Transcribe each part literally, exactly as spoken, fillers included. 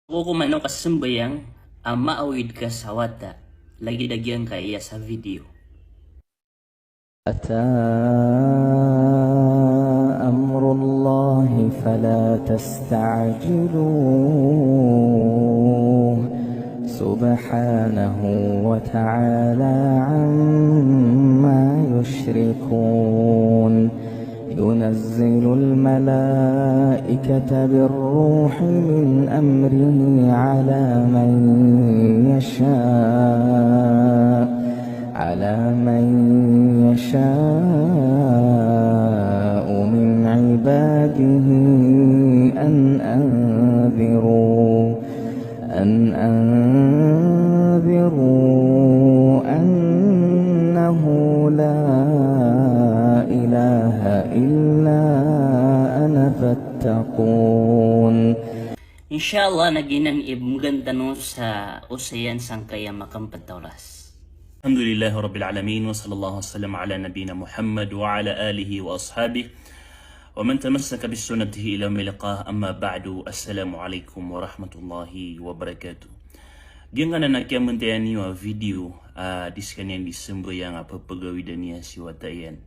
Ko ko mano kasambayang a maawid ka sa wata, lagid a giyangkaya sa video. أتى أمر الله فلا تستعجلوه سبحانه وتعالى عما يشركون. ينزل الملائكة بالروح من أمره على من يشاء، على من يشاء من عباده أن أنذروا أن أنذروا أنه لا إله إلا أنا فاتقون. Insha Allah, na giyanan i bgan tano sa osayan sangkaya makampet a oras. Alhamdulillahi Rabbil Alamin, wa sallallahu wa sallam ala nabiyyina Muhammad wa ala alihi wa ashabihi wa man tamassaka bi sunnatihi ila yaumil liqa, amma ba'du. Assalamu alaikum warahmatullahi wabarakatuh. Giyangkanan a kiyamantayan iyo a video, ah, di skaniyan di sambayang a pphagawidan iyan si wata iyan.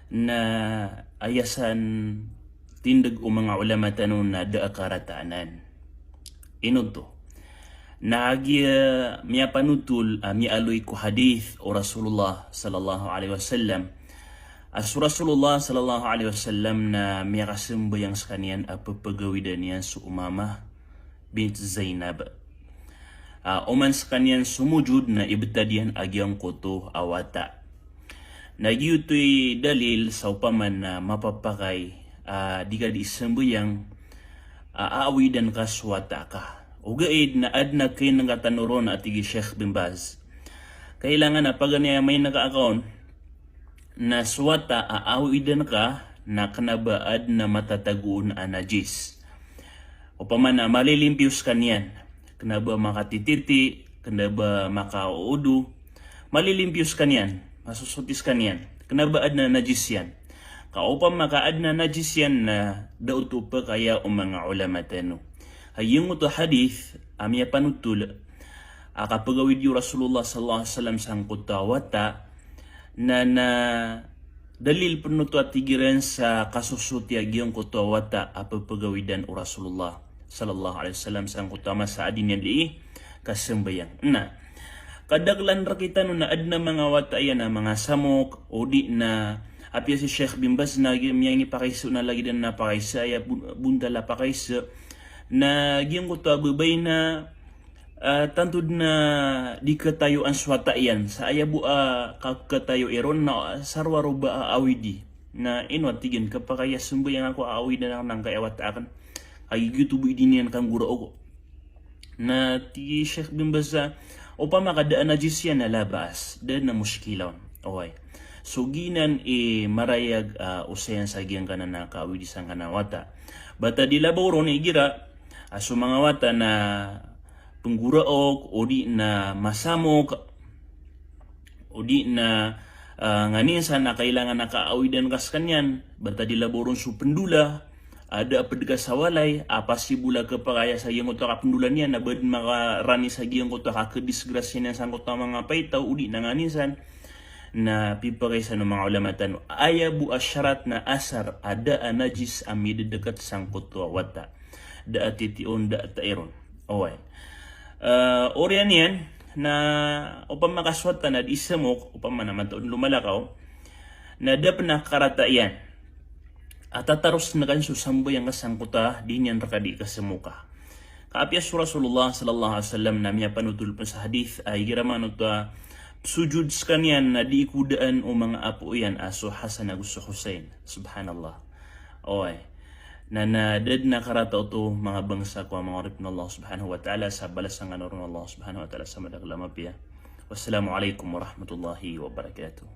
Na aya san tindg o manga ulama tano na da a karata anan. Ino oto? Na agiya miyapanotol a miyaaloy ko hadith o Rasulullah sallallahu alaihi wasallam. A so Rasulullah sallallahu alaihi wasallam na miyakasambayang skaniyan a pphagawidan iyan so Umamah bint Zainab. Ah, oman skaniyan somojod na ibtad iyan a giyangkoto a wata. Na giyoto i dalil sa opama na mapapakay, ah, di ka di sambayang, ah, aawidan ka so wata ka. Ogaid na adn a kainngka tano ron a tig i Sheikh bin Baz. Kailangan a paganay a main ka akaon, na so wata a aawidan ka na kna ba adn a matatagoon a najis. Opama na malilimpiyo skaniyan, kna ba makatititi, kna ba makaodo, malilimpiyo skaniyan, masosoti skaniyan, kna ba adn a najis iyan. Ka opama ka adn a najis iyan na da oto pkaya o manga ulama tano. Ha giyangkoto a hadith a miyapanotol a kapagawid iyo Rasulullah sallallahu alaihi wasallam sangkoto a wata, na, na dalil pn oto a tig iran sa kasosoti a giyangkoto a wata a pphagawidan o Rasulullah sallallahu alaihi wasallam sangkoto a masa a di niyan di kasambayang. Na kadaklan rktano na adn a manga wata iyan a manga samok, o di na apiya si Sheikh bin Baz na gi-, miyangipakaiza na lagid a pakaiza aya bun-, bontal a pakaiza. Na giyangkoto a babay na, ah, tanto dn a di katayoan so wata iyan. Sa aya bo a ka-, katayo iron na sarwa ro ba a awidi. Na ino a tig iyan, kapakay a sambayang ako a awidan akn angkaya wata akn. Ka giyoto bo i di niyan kanggoraok. Na tig i Sheikh bin Baz a, opama ka da a najis iyan na la ba's, da a mushkila on. Oway. So giyanan i marayag, ah, osayan sa giyangkanan a kaawidi sangkanan a wata. Bata di labaw ron igira a so manga wata na pnggoraok, o di na masamok, o di na, ah, nganin san a kailangan a kaawidan ka skaniyan, bata di labaw ron so pndola, a da a pd ka sa walay, a pasibol a kapakay a sa giyangkoto a kapndola niyan, na ba dn makarani sa giyangkoto a kakdisgrasya niyan sangkoto a manga paitaw, o di na nganin san, na pipakay san o manga ulama tano. Aya bo a sharat na asar a da a najis a midadkt sangkoto a wata. Da a titi on, da a tai ron. Oway. Eh, oriyan iyan, na opama ka so wata na di samok, opama na mataw dn lomalakaw, na da pn a karata iyan a tataros na kan so sambayang ka sangkoto a di niyan rka di kasamoka. Ka apiya so Rasulullah sallallahu alaihi wasallam na miyapanotol pn sa hadith a igira man oto a psojod skaniyan na di ikodaan o manga apo iyan a so Hasan ago so Husain. Subhanallah. Oway. Na, na da dn a karata oto manga bangsa ko a manga oripn o Allah subhanahu wa ta'ala, sa balasan kano ron o Allah subhanahu wa ta'ala sa madakl a mapiya. Wassalamu alaikum warahmatullahi wabarakatuh.